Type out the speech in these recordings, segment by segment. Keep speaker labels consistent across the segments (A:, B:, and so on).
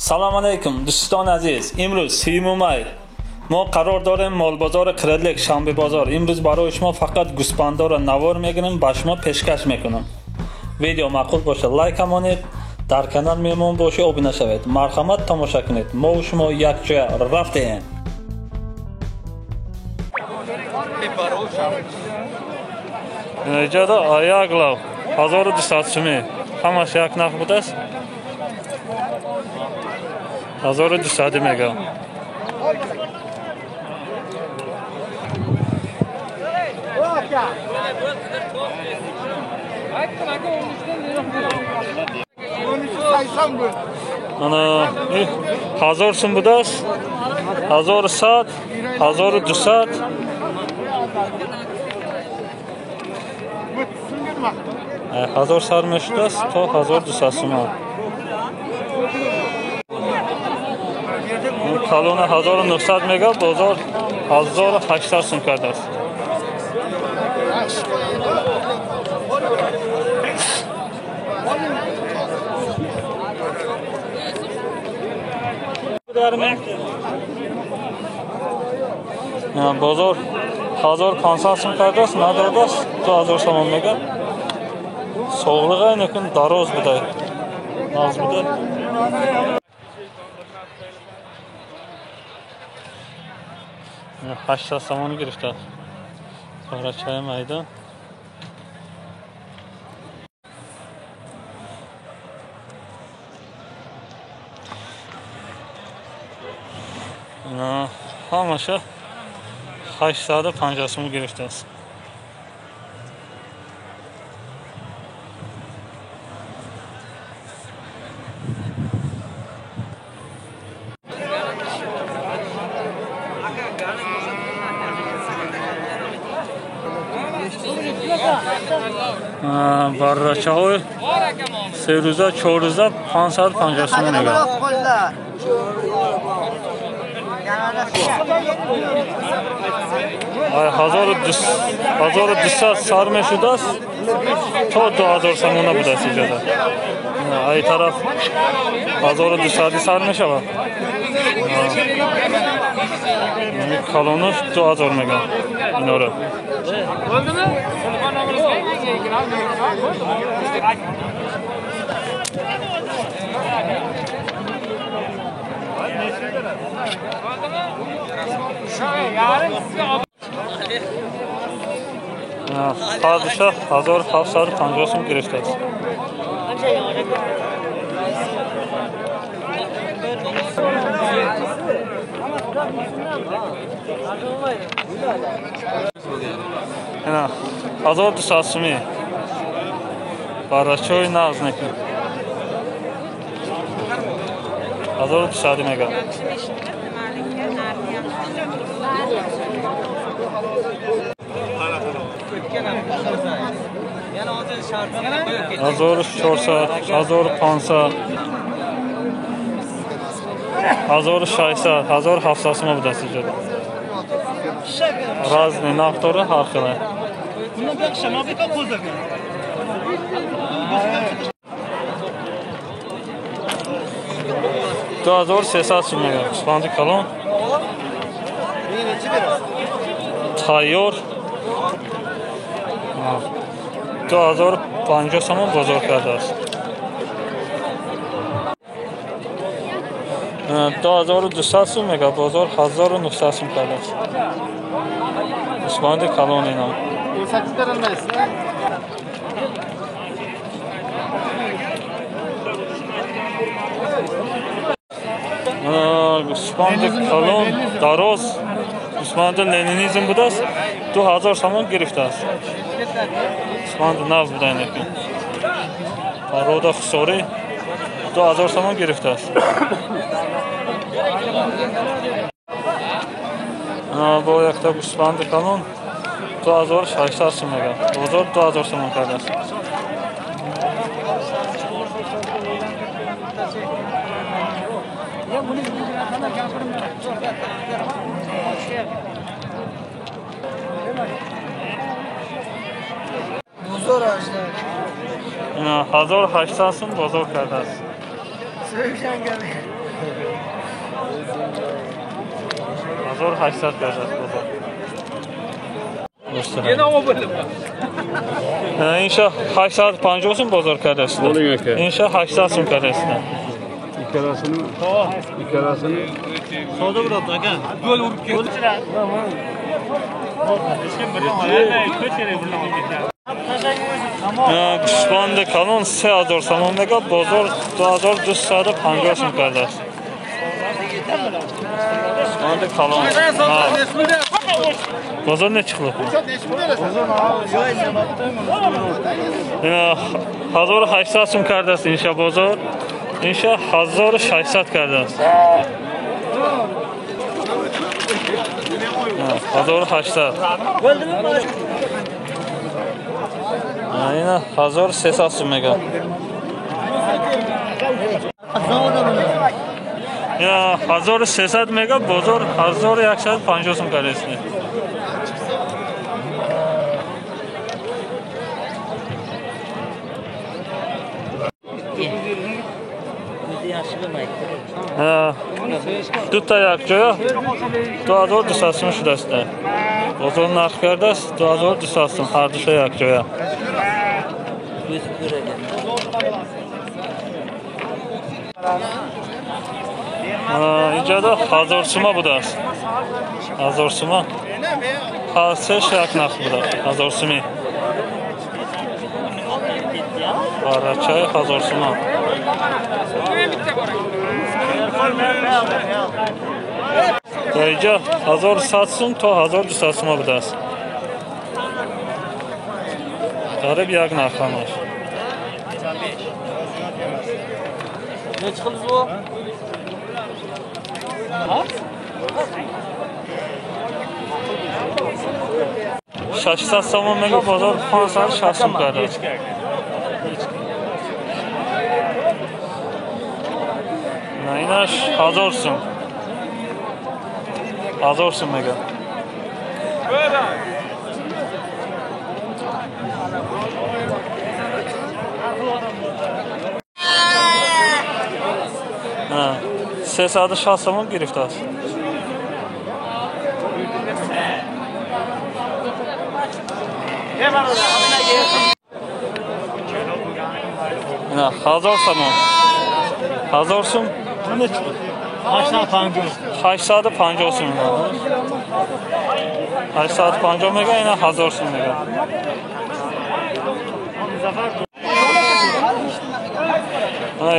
A: Салом алейкум дӯстони азиз. Имрӯз 30 май мо қарор дорем молбозори Қирлик, шанбе бозор. Имрӯз барои шумо фақат гӯсфандоро навор мегирем, ба шумо пешкаш мекунам. Видео маъқул бошад, лайк монед, дар канал меҳмон бошед, обуна шавед. Марҳамат, тамоша кунед. Мо ва шумо якҷоя рафтем. Инҷода як лав 1200 сӯмӣ. Ҳамаш як нарх будааст. 1200 мегӯям. Ана 1000 сум будааст, 1100, 1200. 1000 сар мешудааст то 1200 сум. Калона 1900 мега, бозор 1800 сум кардааст. Бозор 1500 сум кардааст, надодааст, 2000 сомон мега. Соғлиға лекин дароз будай. Наз будай. 800 сомон гирифтааст. Парачаи майда. Ҳамаша 850 сом гирифтааст. Баррачаҳои се рӯза, чор рӯза 550 сом мегӯянд. 1200 сар мешудааст, то 2000 сомона будааст иҷоза. Ай тараф 1200 сар мешавад. Калонаш 2000 мегӯянд инора. Ҳардуша 1750 сум гирифтааст. Ина 1200 сумӣ. Баррачаҳои нағз некун. 1200 мегӯям. 1400, 1500, 1600, 1700 сум будааст иҷода. Разни нарх дора ҳар хела. 2300 сум мегӯям. Гӯсфанди калон тайёр 2050 сомон бозор кардааст. 2200 сум мегӯяд, бозор 1900 сум кардааст. Гӯсфанди калон ина. Гӯсфанди калон дароз, гӯсфанди ленинизм будааст, 2000 сомон гирифтааст. Гӯсфанди нав буда лекин. Парода хусорӣ 2000 сомон гирифтааст. Бо якта гӯсфанди калон 2600 сум мегӯяд. Бозор 2000 сомон кардааст. 1800 сум бозор кардааст. 1800 кардааст бозор. Инша 850 сум бозор кардааст. Инша 800 сум кардааст.
B: Ikkalasini
A: savdo bo'ladi aka. Gol urib ketdi. Гӯсфанди калон 3000 сомон мегӯяд, бозор 2250 сум кардааст. Гӯсфанди калон. Бозор нечи қилib? 1800 сум кардааст инша бозор. Инша 1600 кардааст. 1800. Ина 1300 сум мегӯяд. Ина 1300 мегӯяд, бозор 1150 сум кардааст. Дута якҷоя 2200 сум шудааст. Бозор нарх кардааст 2200 сум ҳар душа якҷоя. Инҷода 1000 сума будааст. 1000 сума. Ҳар сеш як нарх будааст. 1000 суми. Барачаи 1000 сума. Дар инҷа 1100 сум то 1200 сума будааст. Қариб як нарх ҳамаш.
C: Nechi qildi bu? Ha?
A: 600 сомон мегӯяд, бозор 560 сум кардааст. Инаш 1000 сум. 1000 сум мегӯяд. 360 сомон гирифтааст. На 1000 сомон. 1000 сум. 850 сум. 850 мегӯяд, ина 1000 сум мегӯяд.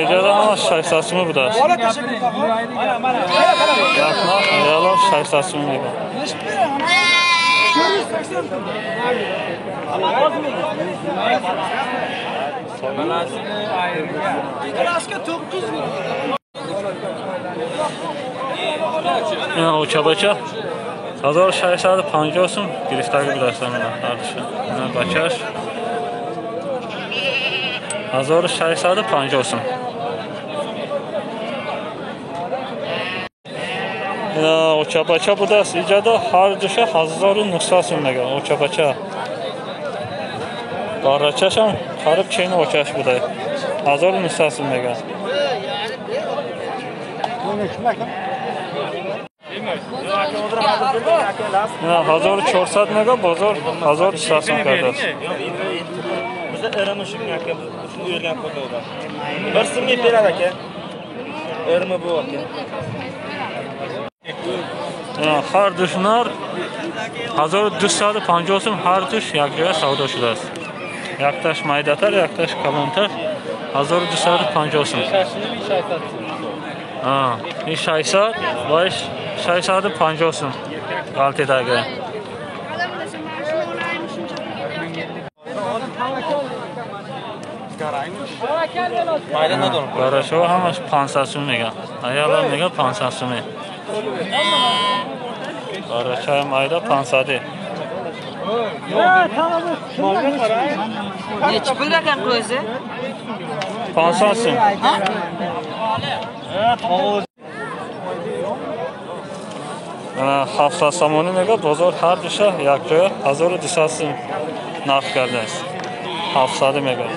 A: Иҷода ҳама 600 сум будааст. Як нарх реало 600 сум мегӯяд. Ина очабача 1650 сум гирифтагӣ будааст ҳардуша. Ина бачааш 1650 сум. Ина очабача будааст. Иҷода ҳар душа 1900 сум мегӯяд очабача. Барачашам қариб чени очаш будааст. 1900 сум мегӯяд. Ина 1400 мегӯяд, бозор 1300 сум кардааст.
C: Irimi shunga aka, shuni o'rganib qoldi. Bir so'mga beradi aka. Irimi bu aka.
A: Ҳар душ нар 1250 сум ҳар душ якҷоя савдо шудааст. Якташ майдатар, якташ калонтар 1250 сум. Ин 600 ва 650 сум ғалтидаги. Барашо ҳамаш 500 сум мегӯяд. Аялам мегӯяд 500 суме. Барачаи майда 500.
D: Nechi pul ekan qo'zi?
A: 500 сум. 700 сомонӣ мегӯяд, бозор ҳар душа якҷоя 1200 сум нарх кардааст. 700 мегӯяд.